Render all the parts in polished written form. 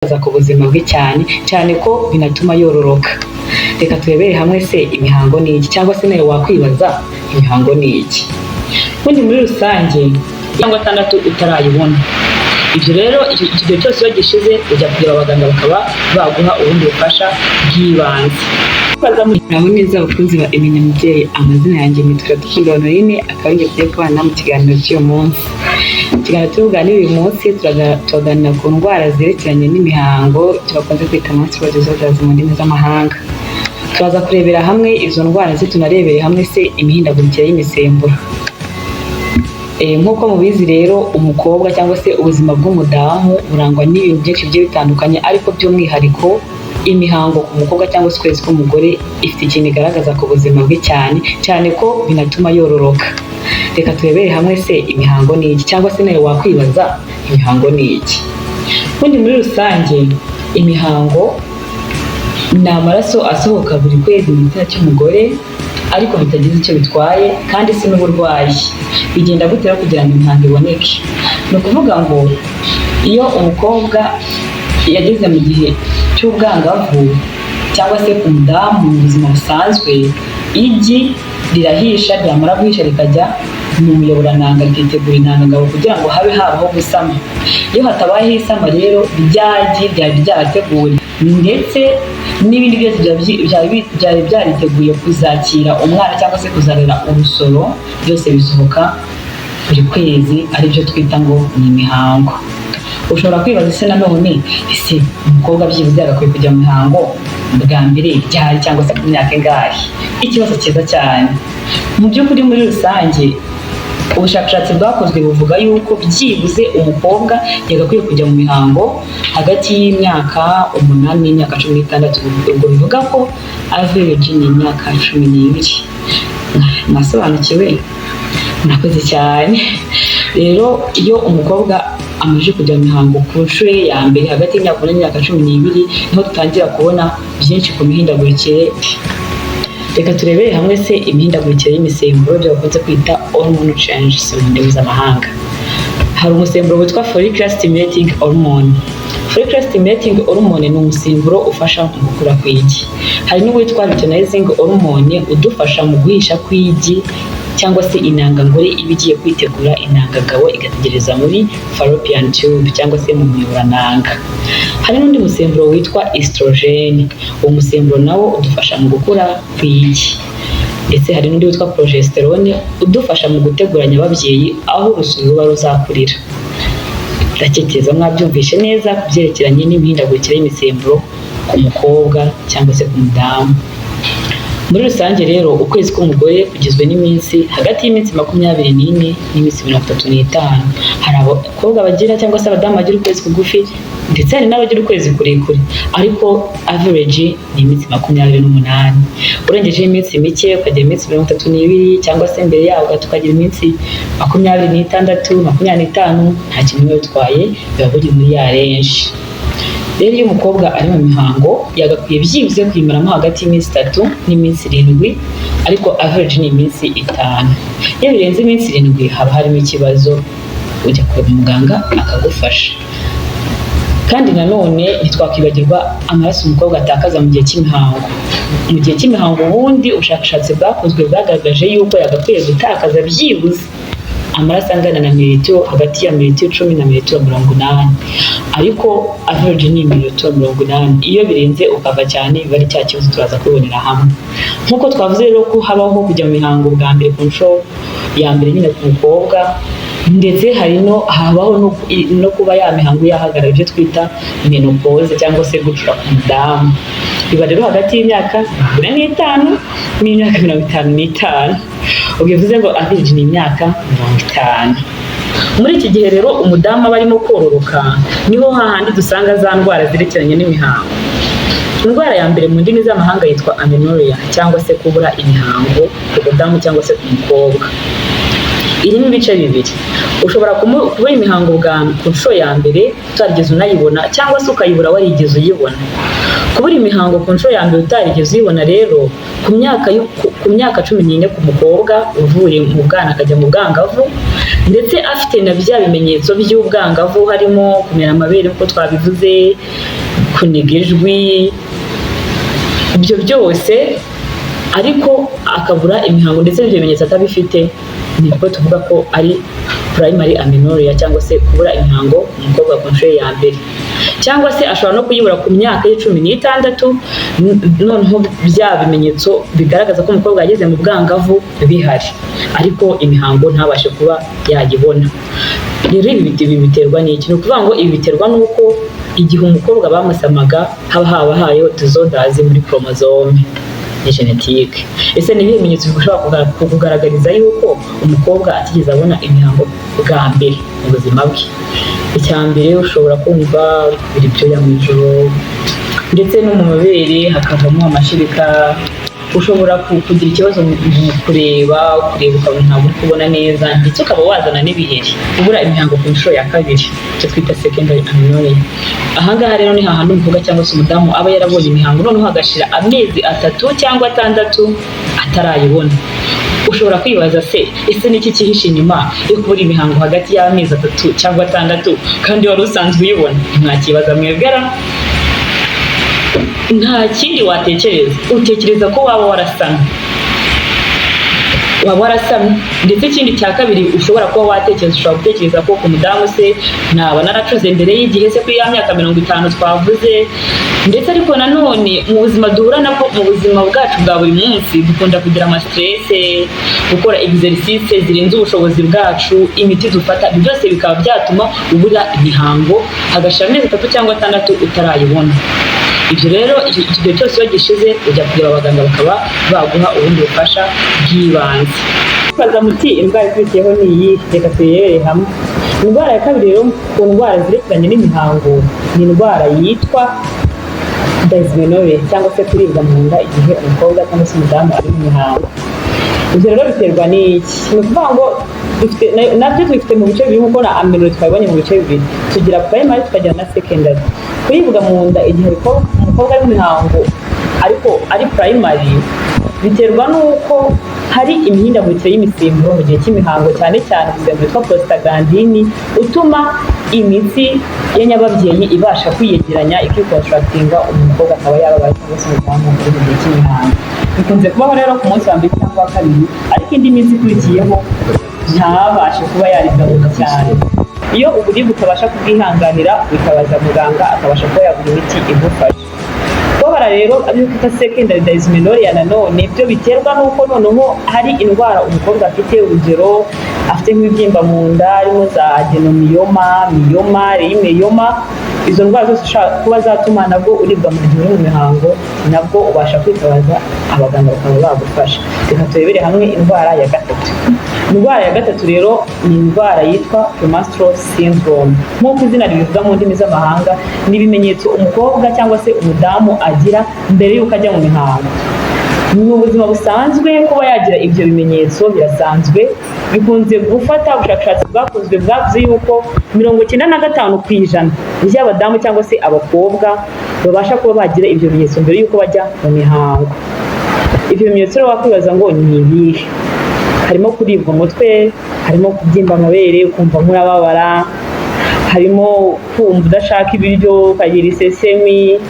Ku buzima bwe, cyane cyane ko binatuma yororoka. Reka turebere hamwe se imihango ni iki, cyangwa se nawe wakwibaza imihango ni iki. Ubundi muri rusange cyangwa 6 utarayibona. Ibyo rero, icyo gihe cyose iyo gishize ujya kureba abaganga bakaba baguha ubundi bufasha bw'ibanze. Muraho neza abakunzi ba Imenya Mubyeyi. Amazina yanjye nitwa Iradukunda Honorine, akaba ari njye tugiye kubana mu kiganiro cy'uyu munsi. Ikiganiro turi buganire uyu munsi, turaganira ku ndwara zerekeranye n'imihango, icyo bakunze kwita menstrual disorders mu ndimi z'amahanga. Turaza kurebera hamwe izo ndwara, tunarebere hamwe se imihindagurikire y'imisemburo. Nk'uko mubizi rero, umukobwa cyangwa se ubuzima bw'umudamu burangwa n'ibintu byinshi bigiye bitandukanye, ariko by'umwihariko imihango ku mukobwa cyangwa se ukwezi k'umugore ifite ikintu igaragaza ku buzima bwe, cyane cyane ko binatuma yororoka. Reka turebere hamwe se imihango ni iki, cyangwa se nawe wakwibaza imihango ni iki. Ubundi muri rusange imihango ni amaraso asohoka buri kwezi mu gitsina cy'umugore, ariko bitagize icyo bitwaye kandi si n'uburwayi. Bigenda gute rero kugira ngo imihango iboneke? Ni ukuvuga ngo iyo umukobwa yageze mu gihe cy'ubwangavu, cyangwa se ku mudamu mu buzima busanzwe, igi rirahisha, ryamara guhisha rikajya mu muyoborantanga, rikitegura intangangabo kugira ngo habe habaho gusama. Iyo hatabayeho isama rero, rya gi ryari ryarateguwe ndetse n'ibindi byose byari byariteguye kuzakira umwana cyangwa se kuzarera urusoro, byose bisohoka buri kwezi, aribyo twita ngo ni imihango. Ushobora kwibaza ese nanone, ese umukobwa byibuze yagakwiye kujya mu mihango bwa mbere ryari, cyangwa se ku myaka ingahe? Ikibazo cyiza cyane. Mu by'ukuri, muri rusange ubushakashatsi bwakozwe buvuga yuko byibuze umukobwa yagakwiye kujya mu mihango hagati y'imyaka 8 n'imyaka 16. Ubwo bivuga ko average ni imyaka 12. Mwasobanukiwe? Murakoze cyane. Rero iyo umukobwa amaze kujya mu mihango ku nshuro ye ya mbere hagati y'imyaka 8 n'imyaka 12, niho dutangira kubona byinshi ku mihindagurikire. Reka turebere hamwe se imihindagurikire y'imisemburo, ibyo bakunze kwita hormone changes mu ndimi z'amahanga. Hari umusemburo witwa follicular stimulating hormone. Follicular stimulating hormone ni umusemburo ufasha mu gukura kw'igi. Hari n'uwitwa luteinizing hormone, udufasha mu guhisha kw'igi cyangwa se intangangore iba igiye kwitegura intangangabo, igategereza muri fallopian tube cyangwa se mu muyoborantanga. Hari n'undi musemburo witwa estrogen. Uwo musemburo nawo udufasha mu gukura kw'igi. Ndetse hari n'undi witwa progesterone, udufasha mu gutegura nyababyeyi, aho urusoro ruba ruzakurira. Ndatekereza mwabyumvishe neza ku byerekeranye n'imihindagurikire y'imisemburo ku mukobwa cyangwa se ku mudamu muri rusange. Rero ukwezi k'umugore kugizwe n'iminsi hagati y'iminsi 24 n'iminsi 35. Hari abakobwa bagira cyangwa se abadamu bagira ukwezi kugufi, ndetse hari n'abagira ukwezi kurekure, ariko average ni iminsi 28. Urengejeho iminsi mike ukagira iminsi 32, cyangwa se mbere yaho gato ukagira iminsi 26, 25, nta kintu biba bitwaye, biba biri muri ya range. Rero iyo umukobwa ari mu mihango, yagakwiye byibuze kuyimaramo hagati y'iminsi 3 n'iminsi 7, ariko average ni iminsi 5. Iyo birenze iminsi 7 haba harimo ikibazo, ujya kureba muganga akagufasha. Kandi nanone ntitwakwibagirwa amaraso umukobwa atakaza mu gihe cy'imihango. Mu gihe cy'imihango, ubundi ubushakashatsi bwakozwe bwagaragaje yuko yagakwiye gutakaza byibuze amaraso angana na mililitiro, hagati ya mililitiro 10 na mililitiro 80, ariko average ni mililitiro 80. Iyo birenze ukava cyane, biba ari cya kibazo turaza kubibonera hamwe. Nk'uko twavuze rero ko habaho kujya mu mihango bwa mbere ku nshuro ya mbere nyine ku mukobwa, ndetse hari no habaho no kuba ya mihango yahagarara, ibyo twita menopause cyangwa se gucura ku mudamu. Biba rero hagati y'imyaka 45 n'imyaka 55. Ubwo bivuze ngo average ni imyaka 50. Muri iki gihe rero umudamu aba arimo kororoka, niho hahandi dusanga za ndwara zerekeranye n'imihango. Indwara ya mbere mu ndimi z'amahanga yitwa amenorrhea, cyangwa se kubura imihango ku mudamu cyangwa se ku mukobwa. Irimo ibice bibiri: ushobora kubura imihango bwa ku nshuro ya mbere utarigeze unayibona, cyangwa se ukayibura warigeze uyibona. Kubura imihango ku nshuro ya mbere utarigeze uyibona rero, ku myaka 14 ku mukobwa uvuye mu bwana akajya mu bwangavu, ndetse afite na bya bimenyetso by'ubwangavu, harimo kumera amabere nk'uko twabivuze, kuniga ijwi, ibyo byose, ariko akabura imihango ndetse n'ibyo bimenyetso atabifite, nibwo tuvuga ko ari primary amenorrhea, cyangwa se kubura imihango ku mukobwa ku nshuro ya mbere. Cyangwa se ashobora no kuyibura ku myaka ye 16, noneho bya bimenyetso bigaragaza ko umukobwa yageze mu bwangavu bihari, ariko imihango ntabashe kuba yayibona. Rero ibi biterwa n'iki? Ni ukuvuga ngo ibi biterwa n'uko igihe umukobwa bamusamaga haba habahayeho disorders muri chromosome, ni génétique. Ese ni ibihe bimenyetso bishobora kukugaragariza yuko umukobwa atigeze abona imihango bwa mbere mu buzima bwe? Icya mbere, ushobora kumva kubira ibyuya mu ijoro, ndetse no mu mabere hakavamo amashereka. Ushobora kugira ikibazo mu kureba, ukabona ntabwo uri kubona neza, ndetse ukaba wazana n'ibiheri. Kubura imihango ku nshuro ya kabiri, icyo twita secondary amenorrhea, ahangaha rero ni hahandi umukobwa cyangwa se umudamu aba yarabonye imihango, noneho hagashira amezi 3 cyangwa 6 atarayibona. Ushobora kwibaza se, ese niki cyihishe inyuma yo kubura imihango hagati y'amezi 3 cyangwa 6 kandi wari usanzwe uyibona? Ntimwakibaza mwebwera? Nta kindi watekereza, utekereza ko waba warasamye, waba warasamye. Ndetse ikindi cya kabiri ushobora kuba watekereza, ushobora gutekereza ko ku mudamu se naba naracuze mbere y'igihe se kuri ya myaka 50 twavuze. Ndetse ariko nanone mu buzima duhura nabwo mu buzima bwacu bwa buri munsi, dukunda kugira ama stress, gukora exercice zirenze ubushobozi bwacu, imiti dufata, ibyo byose bikaba byatuma ubura imihango hagashira amezi 3 cyangwa 6 utarayibona. Ibyo rero, icyo gihe cyose iyo gishize, ujya kureba abaganga bakaba baguha ubundi bufasha bw'ibanze. Baza muti: "Indwara ikurikiyeho ni iyi?" Reka tuyirebere hamwe. Indwara ya kabiri rero ku ndwara zerekeranye n'imihango ni indwara yitwa dysmenorrhea, cyangwa se kuribwa mu nda igihe umukobwa cyangwa se umudamu ari mu mihango. Ibyo rero biterwa n'iki? Ni ukuvuga ngo dufite nabyo tubifite mu bice bibiri, nk'uko na amenorrhea twabibonye mu bice bibiri: tugira primary, tukagira na secondary. Kuribwa mu nda igihe umukobwa ari mu mihango ariko ari primary, biterwa n'uko hari imihindagurikire y'imisemburo mu gihe cy'imihango, cyane cyane umusemburo witwa prostaglandin, utuma imitsi ya nyababyeyi ibasha kwiyegeranya, ikicontractinga, umukobwa akaba yababaye cyangwa se umudamu uri mu gihe cy'imihango. Bikunze kubaho rero ku munsi wa mbere cyangwa wa kabiri, ariko indi minsi ikurikiyeho ntabashe kuba yaribwa cyane. Iyo uburibwe utabasha kubwihanganira, witabaza muganga akabasha kuba yaguha imiti igufasha. Kubabara rero, aribyo twita secondary dysmenorrhea, nanone byo biterwa n'uko noneho hari indwara umukobwa afite. Urugero, afite nk'ibibyimba mu nda, harimo za adenomyoma, myoma, leiomyoma. Izo ndwara zose zishobora kuba zatuma nabwo uribwa mu gihe uri mu mihango, nabwo ubasha kwitabaza abaganga bakaba bagufasha. Reka turebere hamwe indwara ya gatatu. Indwara ya gatatu rero ni indwara yitwa premenstrual syndrome. Nk'uko izina ribivuga mu ndimi z'amahanga, ni ibimenyetso umukobwa cyangwa se umudamu agira mbere y'uko ajya mu mihango. Ni ubuzima busanzwe kuba yagira ibyo bimenyetso, birasanzwe. Bikunze gufata, ubushakashatsi bwakozwe bwavuze yuko 95% by'abadamu cyangwa se abakobwa babasha kuba bagira ibyo bimenyetso mbere y'uko bajya mu mihango. Ibyo bimenyetso rero wakwibaza ngo ni ibihe? Harimo kuribwa umutwe, harimo kubyimba amabere ukumva nk'urababara, harimo kumva udashaka ibiryo ukagira isesemi,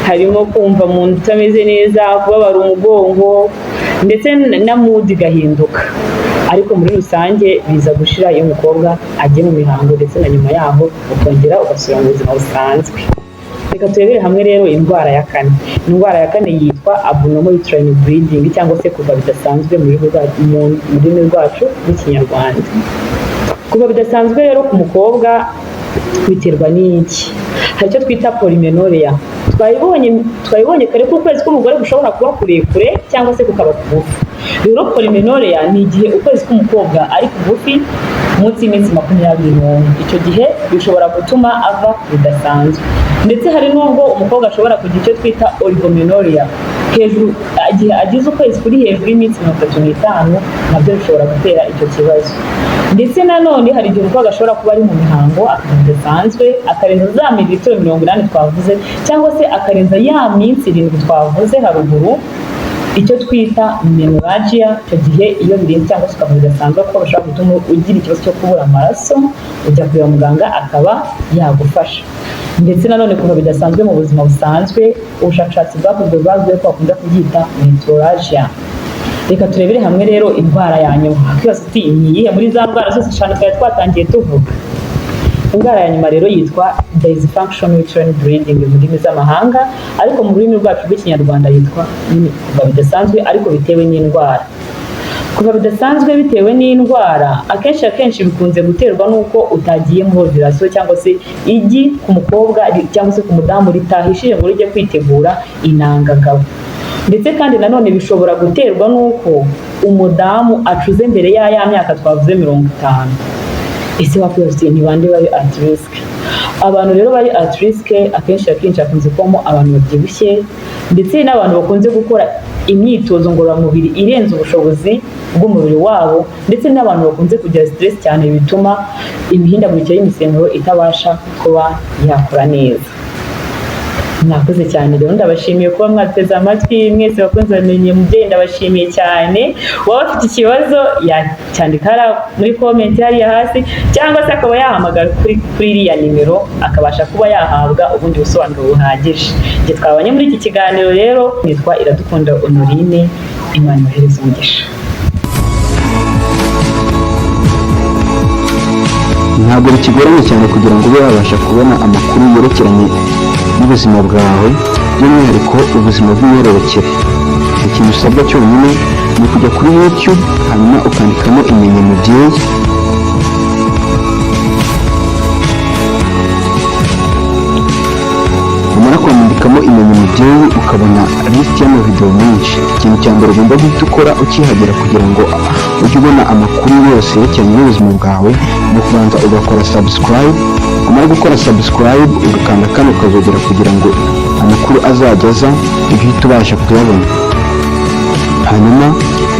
harimo kumva mu nda utameze neza, kubabara umugongo, ndetse na mood igahinduka. Ariko muri rusange biza gushira iyo umukobwa agiye mu mihango, ndetse na nyuma yaho ukongera ugasubira mu buzima busanzwe. Reka turebere hamwe rero indwara ya kane. Indwara ya kane yitwa abnormal uterine bleeding, cyangwa se kuva bidasanzwe mu rurimi rwacu rw'Ikinyarwanda. Kuva bidasanzwe rero ku mukobwa biterwa n'iki? Hari icyo twita polymenorrhea. Twabibonye kare ko ukwezi k'umugore gushobora kuba kurekure cyangwa se kukaba kugufi. Rero polymenorrhea ni igihe ukwezi k'umukobwa ari kugufi, munsi y'iminsi 21. Icyo gihe bishobora gutuma ava bidasanzwe. Ndetse hari n'ubwo umukobwa ashobora kugira icyo twita oligomenorrhea. Hejuru, igihe agize ukwezi kuri hejuru y'iminsi 35, nabyo bishobora gutera icyo kibazo. Ndetse nanone hari igihe umukobwa ashobora kuba ari mu mihango akava bidasanzwe, akarenza za mililitiro 80 twavuze, cyangwa se akarenza ya minsi 7 twavuze haruguru, icyo twita menorrhagia. Icyo gihe iyo birenze cyangwa se ukava bidasanzwe, kuko bishobora gutuma ugira ikibazo cyo kubura amaraso, ujya kureba muganga akaba yagufasha. Ndetse nanone kuva bidasanzwe mu buzima busanzwe, ubushakashatsi bwakozwe bwavuze ko bakunda kubyita metrorrhagia. Reka turebere hamwe rero indwara ya nyuma. Wakwibaza uti: "Ni iyihe muri za ndwara zose eshanu twari twatangiye tuvuga?" Indwara ya nyuma rero yitwa dysfunction uterine bleeding mu ndimi z'amahanga, ariko mu rurimi rwacu rw'Ikinyarwanda yitwa nyine kuva bidasanzwe ariko bitewe n'indwara. Kuva bidasanzwe bitewe n'indwara akenshi bikunze guterwa n'uko utagiye muri ovulation, cyangwa se igi ku mukobwa cyangwa se ku mudamu ritahishije ngo rijye kwitegura intangangabo. Ndetse kandi nanone bishobora guterwa n'uko umudamu acuze mbere ya myaka twavuze, 50. Ese wakwibaza uti: "Ni bande bari at risk?" Abantu rero bari at risk akenshi hakunze kubamo abantu babyibushye, ndetse n'abantu bakunze gukora imyitozo ngororamubiri irenze ubushobozi bw'umubiri wabo, ndetse n'abantu bakunze kugira stress cyane, bituma imihindagurikire y'imisemburo itabasha kuba yakora neza. Mwakoze cyane rero, ndabashimiye kuba mwateze amatwi mwese. Bakunze bamenye mubyeyi, ndabashimiye cyane. Waba afite ikibazo yacyandika hariya muri comment hariya hasi, cyangwa se akaba yahamagara kuri iriya nimero, akabasha kuba yahabwa ubundi busobanuro buhagije. Igihe twabanye muri iki kiganiro rero, nitwa Iradukunda Honorine. Imana ibahereze umugisha. Ntabwo bikigoranye cyane kugira ngo ube wabasha kubona amakuru yerekeranye n'ubuzima bwawe, by'umwihariko ubuzima bw'imyororokere. Ikintu usabwa cyonyine ni ukujya kuri YouTube, hanyuma ukandikamo "Imenye Mubyeyi". Umara kwandikamo "Imenye Mubyeyi", ukabona lisiti y'amavidewo menshi. Ikintu cya mbere ugomba guhita ukora ukihagera kugira ngo ujye ubona amakuru yose yerekeranye n'ubuzima bwawe ni ukubanza ugakora subscribe. Umara gukora subscribe, ugakanda kano kazogera kugira ngo amakuru azajya aza ujye uhita ubasha kuyabona. Hanyuma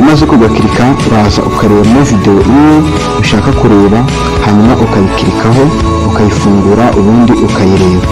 umaze kugakirika, uraza ukarebamo videwo imwe ushaka kureba, hanyuma ukayikirikaho, ukayifungura, ubundi ukayireba.